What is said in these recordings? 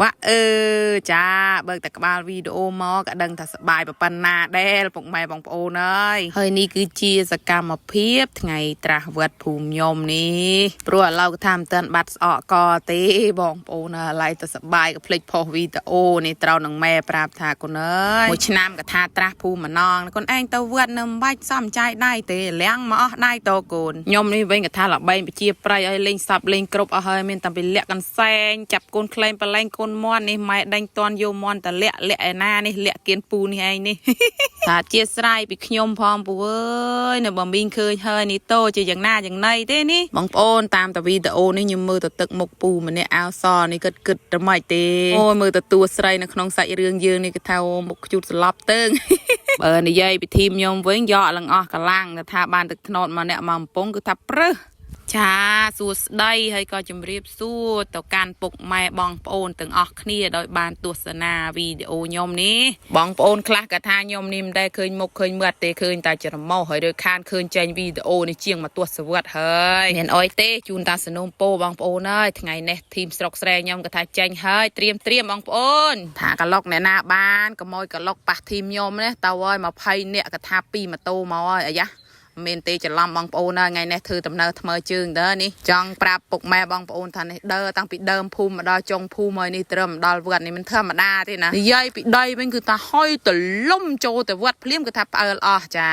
វ៉ាអឺចាបើកតែក្បាលវីដេអូមកក៏ដឹងថាសប្បាយប៉ុណ្ណាដែរពុកម៉ែបងប្អូនអើយហើយនេះគឺជាសកម្មភាពថ្ងៃត្រាស់វត្តភូមិខ្ញុំនេះព្រោះឥឡូវក៏ថាមិនទាន់បាត់ស្អកកទេបងប្អូនអើយឡើយតែសប្បាយក៏ភ្លេចផុសវីដេអូនេះត្រូវនឹងម៉ែប្រាប់ថាកូនអើយមួយឆ្នាំក៏ថាត្រាស់ភូមិម្ដងកូនឯងទៅវត្តនៅមិនបាច់សំចាយដៃទេលៀងមកអស់ដៃតកូនខ្ញុំនេះវិញក៏ថាល្បែងប្រជាប្រិយឲ្យលេងសពលេងគ្រប់អស់ហើយមានតាំងពីលាក់កន្សែងចាប់កូនក្លែងប្រឡែងកូនមន់នេះម៉ែដេញតន់យកមន់តលាក់លាក់ឯណានេះលាក់គៀនពូនេះឯងនេះ ថាជាស្រ័យពីខ្ញុំផងពូអើយនៅបើមីងឃើញហើយនេះតោជាយ៉ាងណាយ៉ាងណីទេនេះបងប្អូនតាមតាវីដេអូនេះខ្ញុំមើលទៅទឹកមុខពូម្នាក់អោសនេះគិតគិតត្រម៉េចទេអូយមើលទៅតួស្រីនៅក្នុងសាច់រឿងយើងនេះគឺថាអូមុខខ្ជូតស្លាប់ទៅ បើនិយាយពីធីមខ្ញុំវិញយកឡើងអស់កម្លាំងទៅថាបានទឹកថ្នោតម្នាក់មកកំពង់គឺថាព្រឹស ចាសួស្តីហើយក៏ជម្រាបសួរទៅកាន់ពុកម៉ែបងប្អូនទាំងអស់គ្នាដោយបានទស្សនាវីដេអូខ្ញុំនេះបងប្អូនខ្លះក៏ថាខ្ញុំនេះមិនដែលឃើញមុខឃើញមាត់ទេឃើញតែច្រមុះហើយដូចខានឃើញចេញវីដេអូនេះជាងមកទស្សវត្សហើយមានអុយទេជូនតាសនំពោបងប្អូនហើយថ្ងៃនេះធីមស្រុកស្រែខ្ញុំក៏ថាចេញហើយត្រៀមត្រៀមបងប្អូនថាកឡុកអ្នកណាបានកុំឲ្យកឡុកប៉ះធីមខ្ញុំនេះតើហើយ20នាក់ក៏ថាពីរម៉ូតូមកហើយអាយ៉ា មានទេច្រឡំបងប្អូនហើយថ្ងៃនេះធ្វើដំណើរថ្មើរជើងតើនេះចង់ប្រាប់ពុកម៉ែបងប្អូនថានេះដើរតាំងពីដើមភូមិមកដល់ចុងភូមិហើយនេះត្រឹមដល់វត្តនេះមិនធម្មតាទេណានិយាយពីដីវិញគឺថាហុយទលំចូលទៅវត្តភ្លាមគឺថាផ្អើលអស់ចា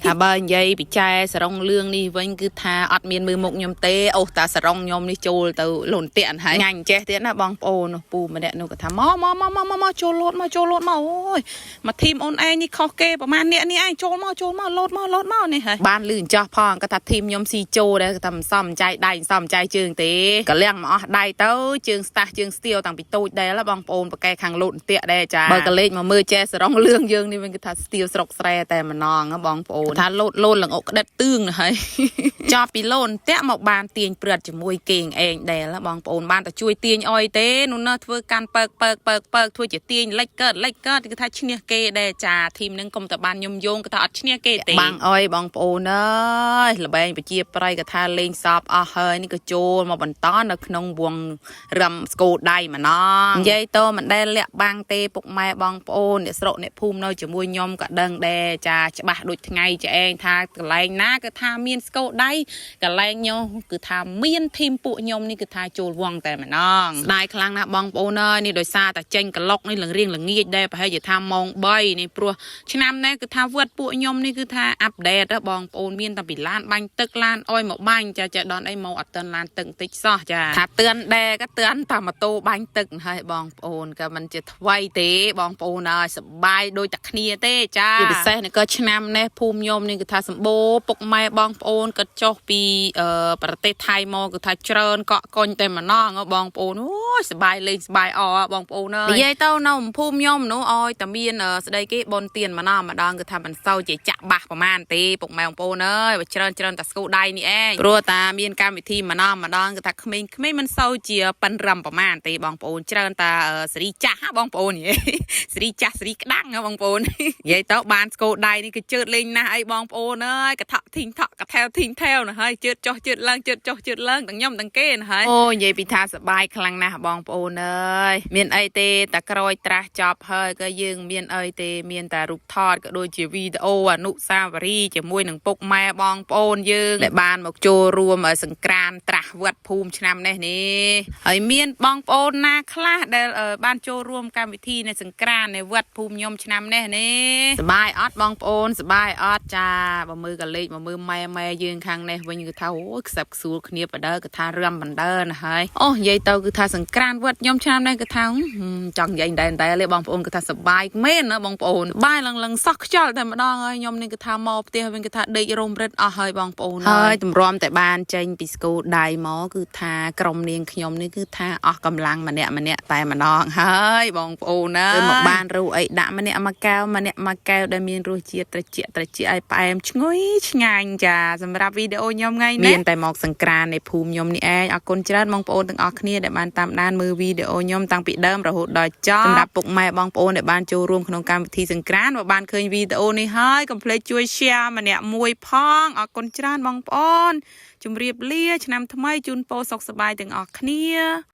ថាបើនិយាយពីចែសរងលឿងនេះវិញគឺថាអត់មានមើលមុខខ្ញុំទេអូសតាសរងខ្ញុំនេះចូលទៅលូនតាក់ហើយញ៉ាញ់ចេះទៀតណាបងប្អូននោះពូម្នាក់នោះក៏ថាមកមកមកមកមកចូលលោតមកចូលលោតមកអូយមកធីមអូនឯងនេះខុសគេប្រហែលអ្នកនេះឯងចូលមកចូលមកលោតមកលោតមកនេះហើយបានលឺអញ្ចោះផងក៏ថាធីមខ្ញុំស៊ីចូលដែរក៏ថាមិនសមចៃដៃមិនសមចៃជើងទេក៏លៀងមកអស់ដៃទៅជើងស្តាស់ជើងស្ទាវតាំងពីតូចដែរឡាបងប្អូនប្រកែខាងលោតអន្ទាក់ដែរចាបើក៏លេចមកមើលចែសរងលឿងយើងនេះវិញគឺថាស្ទាវស្រុកស្រែតែម្ដងហ៎បងប្អូនថាលោតលោតឡើងអុកក្តិតទឿងណាស់ហើយ ចប់ពីលោតអន្ទាក់មកបានទាញព្រាត់ជាមួយគេងឯងដែរឡាបងប្អូនបានតែជួយទាញអុយទេនោះណាធ្វើកាន់ពើកពើកពើកពើកធ្វើជាទាញលិចកើតលិចកើតគឺថាឈ្នះគេដែរចាធីមនឹងកុំតែបានញុំយងគឺថាអត់ឈ្នះគេទេបាំងអុយបងប្អូនអើយល្បែងប្រជាប្រិយក៏ថាលេងសពអស់ហើយនេះក៏ចូលមកបន្តនៅក្នុងវងរំស្គោដៃម្ដងនិយាយតមិនដែលលាក់បាំងទេពុកម៉ែបងប្អូនអ្នកស្រុកអ្នកភូមិនៅជាមួយខ្ញុំក៏ដឹងដែរចាច្បាស់ដូចថ្ងៃចែងថាកន្លែងណាគឺថាមានស្គោដៃកន្លែងខ្ញុំគឺថាមានធីមពួកខ្ញុំនេះគឺថាចូលវងតែម្ដងស្ដាយខ្លាំងណាស់បងប្អូនអើយនេះដោយសារតែចេញក្លុកនេះលងរៀងល្ងាចដែរប្រហែលជាថាម៉ោង3នេះព្រោះឆ្នាំនេះគឺថាវត្តពួកខ្ញុំនេះគឺថាអាប់ដេតបងប្អូនមានតាំងពីឡានបាញ់ទឹកឡានអុយមកបាញ់ចាចាដល់អីមកអត់ទាន់ឡានទឹកបន្តិចសោះចាថាទឿនដែរក៏ទឿនតាម៉ូតូបាញ់ទឹកហើយបងប្អូនក៏មិនជាថ្វីទេបងប្អូនអើយសបាយដូចតែគ្នាទេចាជាពិសេសនេះក៏ឆ្នាំនេះភូមិខ្ញុំនេះគឺថាសម្បូរពុកម៉ែបងប្អូនក៏ចុះពីប្រទេសថៃមកគឺថាច្រើនកក់កុញតែម្ដងបងប្អូនអូយសបាយលេងសបាយអបងប្អូនអើយនិយាយទៅនៅភូមិខ្ញុំនោះអើយតែមានស្ដីគេបនទៀនម្ដងម្ដងគឺថាមិនសូវជាចាក់បាសប្រហែលទេពុកម៉ែបងប្អូនអើយបើច្រើនច្រើនតែស្គូដៃនេះឯងព្រោះតាមានកម្មវិធីម្ដងម្ដងគឺថាក្មេងៗមិនសូវជាប៉ិនរំប្រហែលទេបងប្អូនច្រើនតាសេរីចាស់ហ่ะបងប្អូន សេរីចាស់សេរីក្តាំងហ៎បងប្អូន និយាយទៅបានស្គូដៃនេះគឺជើតលេងណាស់អីបងប្អូនអើយកថក់ធីងថក់កថែវធីងថែវណាហើយជើតចុះជើតឡើងជើតចុះជើតឡើងទាំងខ្ញុំទាំងគេណាហើយអូនិយាយពីថាសបាយខ្លាំងណាស់បងប្អូនអើយមានអីទេតែក្រោយត្រាស់ចប់ហើយក៏យើងមានអីទេមានតែរូបថតក៏ដូចជាវីដេអូអនុស្សាវរីយ៍ជាមួយនឹងពុកម៉ែបងប្អូនយើងដែលបានមកចូលរួមសង្ក្រានត្រាស់វត្តភូមិឆ្នាំនេះនេះហើយមានបងប្អូនណាខ្លះដែលបានចូលរួមកម្មវិធីនៃសង្ក្រាននៃវត្តភូមិខ្ញុំឆ្នាំនេះនេះសបាយអត់បងប្អូនសបាយអត់ចាបើមើលកលេចមកមើលម៉ែម៉ែយើងខាងនេះវិញគឺថាអូយខ្សឹបខ្សួលគ្នាបដើគឺថារំបណ្ដើណាហើយអូនិយាយទៅគឺថាសង្ក្រានវត្តខ្ញុំឆ្នាំនេះគឺថាចង់និយាយតែតែលេបងប្អូនគឺថាសបាយមែនណាបងប្អូនបាយឡើងឡើងសោះខ្យល់តែម្ដងហើយខ្ញុំនេះគឺថាមកផ្ទះវិញគឺថាដេករោមរិតអស់ហើយបងប្អូនហើយតម្រាំតែបានចេញពីស្គូដៃមកគឺថាក្រុមនាងខ្ញុំនេះគឺថាអស់កម្លាំងម្នាក់ម្នាក់តែម្ដងហើយបងប្អូនណាមកបានរូអីដាក់ម្នាក់មួយកែវម្នាក់មួយកែវដែលមានរសជាតិត្រជាក់ត្រជាក់ឲ្យផ្អែមឈ្ងុយឆ្ងាញ់ចាសម្រាប់វីដេអូខ្ញុំថ្ងៃនេះមានតែមកសង្ក្រាននៃភូមិខ្ញុំនេះឯងអរគុណច្រើនបងប្អូនទាំងអស់គ្នាដែលបានតាមដានមើលវីដេអូខ្ញុំតាំងពីដើមរហូតដល់ចប់សម្រាប់ពុកម៉ែបងប្អូនដែលបានចូលរួមក្នុងកម្មវិធីសង្ក្រានបើបានឃើញវីដេអូនេះហើយកុំភ្លេចជួយ share ម្នាក់មួយផងអរគុណច្រើនបងប្អូនជម្រាបលាឆ្នាំថ្មីជូនពរសុខសប្បាយទាំងអស់គ្នា។